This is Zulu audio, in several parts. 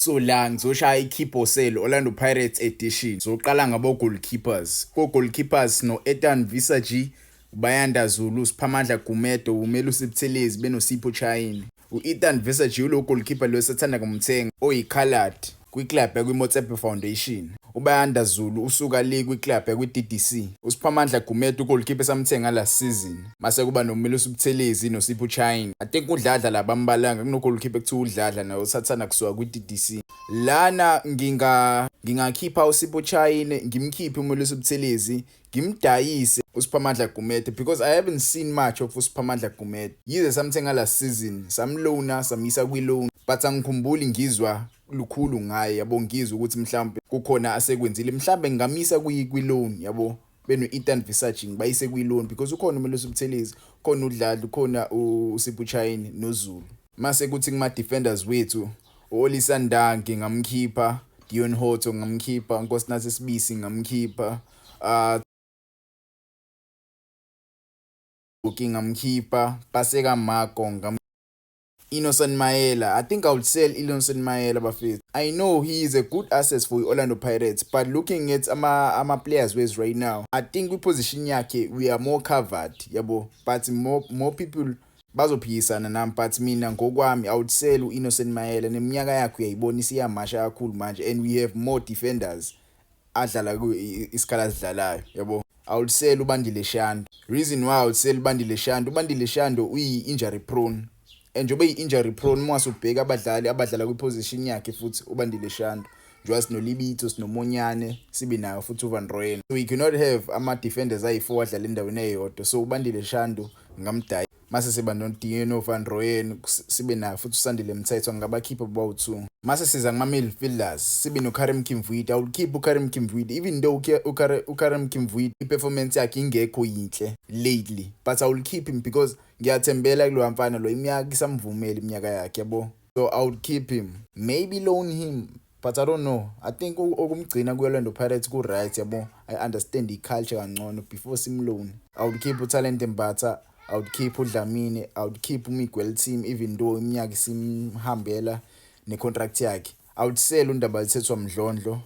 So la ngizoshaya i-keep or sell Orlando Pirates edition. Soqala ngabo goalkeepers. Ko goalkeepers no Ethan Visagie, Bayanda Zulu, Siphamandla Gumede, uMelusi Buthelezi benoSipho Chaine. U-Ethan Visagie ulo goalkeeper lo esathanda kumthenga oyi-colored kwi-club yakwi-Motsepe Foundation. UBayanda Zulu usuka le kwi-club yakwi-DDC. USiphamandla Gumede ugoalkeeper esamthenga last season. Mase kuba noMelusi Buthelezi noSipho Chaine. I think uDladla la bambalanga kuno-goalkeeper ekuthiwa uDladla naye usathanda kusuka kwi-DDC. Lana ngingakhipha uSipho Chaine, ngimkhiphe uMelusi Buthelezi, ngimdayise uSiphamandla Gumede because I haven't seen much of uSiphamandla Gumede. Yize samthenga last season, samloana, samyisa kwi-loan, but angikhumbuli ngizwa lukhulu ngaye yabo, ngizwa ukuthi mhlawumbe kukhona asekwenzile, mhlawumbe ngingamisa kwi-loan yabo, beno-Ethan Visagie ngibayise kwi-loan because ukhona uMelusi Buthelezi, khona uDladla, ukhona uSipho Chaine noZulu. Mase kuthi kuma-defenders wethu, u-Olisa Ndah ngingamkhipha, Deon Hotto ngingamkhipha, Nkosinathi Sibisi ngingamkhipha, ngingamkhipha, Paseka Mako ngam Innocent Maela. I think I would sell Innocent Maela bafethu. I know he is a good asset for Orlando Pirates, but looking at ama players wethu right now, I think kwi-position yakhe we are more covered yabo, but more people bazophikisana nami, but mina ngokwami I would sell u-Innocent Maela. Neminyaka yakhe uyayibona isiyamasha kakhulu manje and we have more defenders adlala isikhala asidlalayo yabo. I would sell uBandile Shandu. Reason why I would sell uBandile Shandu, uBandile Shandu uyi-injury prone, and njengoba eyi-injury prone, uma usubheka abadlali abadlala kwi-position yakhe futhi uBandile Shandu, njengoba sinoLibitso, sinoMonyane, sibe nayo futhi uVan Rooyen, we cannot have ama-defenders ayi-4 adlala endaweni eyodwa. So uBandile Shandu ngamdayisa. Mase siba no-Deano van Rooyen, sibe nayo futhi uSandile Mthethwa, ngingabakhipha bobawu-2. Mase siza kuma-midfielders, sibe no-Karim Kimvuidi. I will keep uKarim Kimvuidi even though uKarim Kimvuidi i-performance yakhe ingekho yinhle lately, but I will keep him because ngiyathembela kulowa mfana lo, iminyaka isamvumela iminyaka yakhe yabo. So I would keep him, maybe loan him, but I don't know. I think okumgcina ku-Orlando Pirates ku-right yabo, I understand i-culture kangcono before simloan. I would keep uTalent Mbatha, I would keep uDlamini, I would keep uMiguel Timm even though iminyaka isimhambela ne-contract yakhe. I would sell uNdabathethwa Mdlondlo.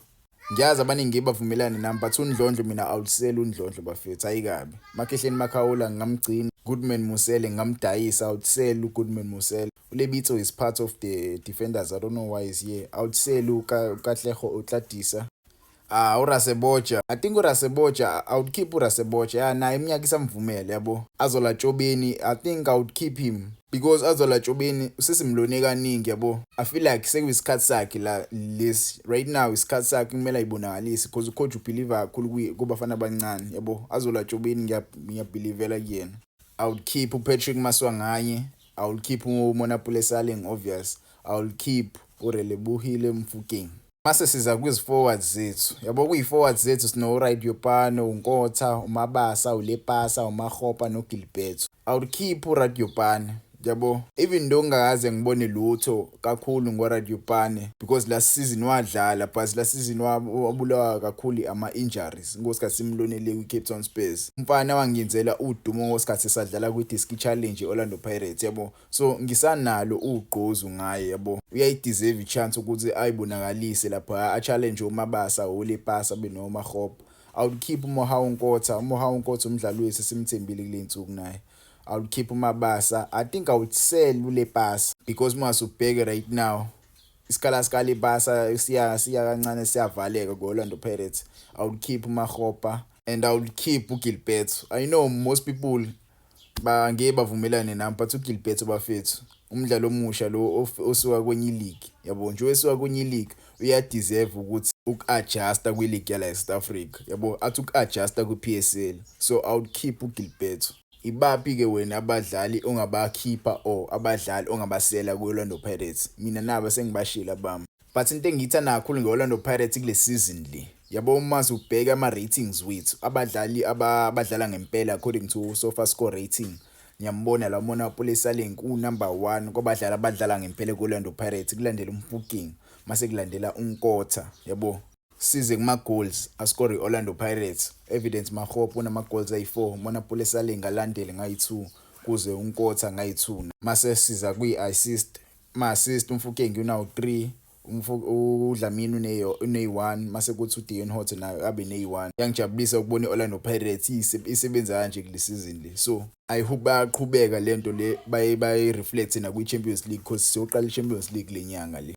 Ngiyazi abaningi bavumelane nami, but uNdlondlo mina I would sell uNdlondlo bafethu, ayikabi. Makhehleni Makhaula ngingamgcina, Goodman Mosele ngingamdayisa, I would sell uGoodman Mosele. uLebitso is part of the defenders, I don't know why he's here. I would sell uKatlego Otladisa. Ah, uRasebotja. I think uRasebotja, I would keep uRasebotja. Yeah, naye iminyaka isamvumela yabo. Azola Tshobeni, I think I would keep him because Azola Tshobeni sesimlone kaningi yabo. I feel like sekuyisikhathi sakhe la lesi right now, isikhathi sakhe kumele ayibonakalise because ucoach ubelieve kakhulu kubafana abancane yabo. Azola Tshobeni ngiyabelievela kuyena. I would keep uPatrick Maswanganyi, I would keep uMonnapule Saleng obvious. I would keep uRelebohile Mofokeng. Mase siza kwizi-forwards zethu yabo, kuyi-forwards zethu sino-Radiopane, uNkotha, uMabasa, uLepasa, uMakgopa noGilberto. I would keep uRadiopane yabo, even though ngingakaze ngibone lutho kakhulu ngoRadiopane because last season wadlala, but last season wabulawa kakhulu ama-injuries ngosikhathi simlonele kwi-Cape Town Spurs. Umfana wangenzela udumo ngosikhathi esadlala kwi-Diski Challenge i-Orlando Pirates yabo, so ngisanalo ugqozu ngaye yabo. Uyayideserve i-chance ukuthi ayibonakalise lapha, a-challenge uMabasa, uLepasa benoMakgopa. I would keep uMohau Nkotha. UMohau Nkotha umdlali wethu esimthembile kule nsuku naye. I would keep uMabasa. I think I would sell uLepasa because mase ubheke right now isikhala sikaLepasa siya kancane siyavaleka ku-Orlando Pirates. I would keep uMakgopa and I would keep uGilberto. I know most people bangeke bavumelane nami, but uGilberto bafethu umdlalo omusha lo osuka kwenye i-league yabo, nje osuka kwenye i-league uyadeserve ukuthi uku-adjusta kwi-league yala eSouth Africa yabo, athi uku-adjusta kwi-PSL. So I would keep uGilberto. Ibaphi-ke wena abadlali ongabakhipha or abadlali ongabasela ku-Orlando Pirates? Mina nabo sengibashilo abami, but into engiyithanda kakhulu nge-Orlando Pirates kule season le yabo, uma ubheka ama-ratings wethu, abadlali abadlala ngempela according to SofaScore rating, ngiyambona la Monnapule Saleng u-number 1 kwabadlali abadlala ngempela ku-Orlando Pirates, kulandela uMofokeng, mase kulandela uNkotha yabo. Size kuma-goals ascore i-Orlando Pirates, Evidence Makgopa unama-goals ayi-4, Monnapule Saleng alandele ngayi-2, kuze uNkotha ngayi-2. Mase siza kwi-assist, ma-assist uMofokeng unawo 3, uDlamini une-1, mase kuthi uDeon Hotto nayo abe ne-1. Yangijabulisa ukubona i-Orlando Pirates isebenza kanje kule season le. So I hope bayaqhubeka lento le, baye bayi-reflect nakwi-Champions League, cause siyoqala i-Champions League le nyanga le.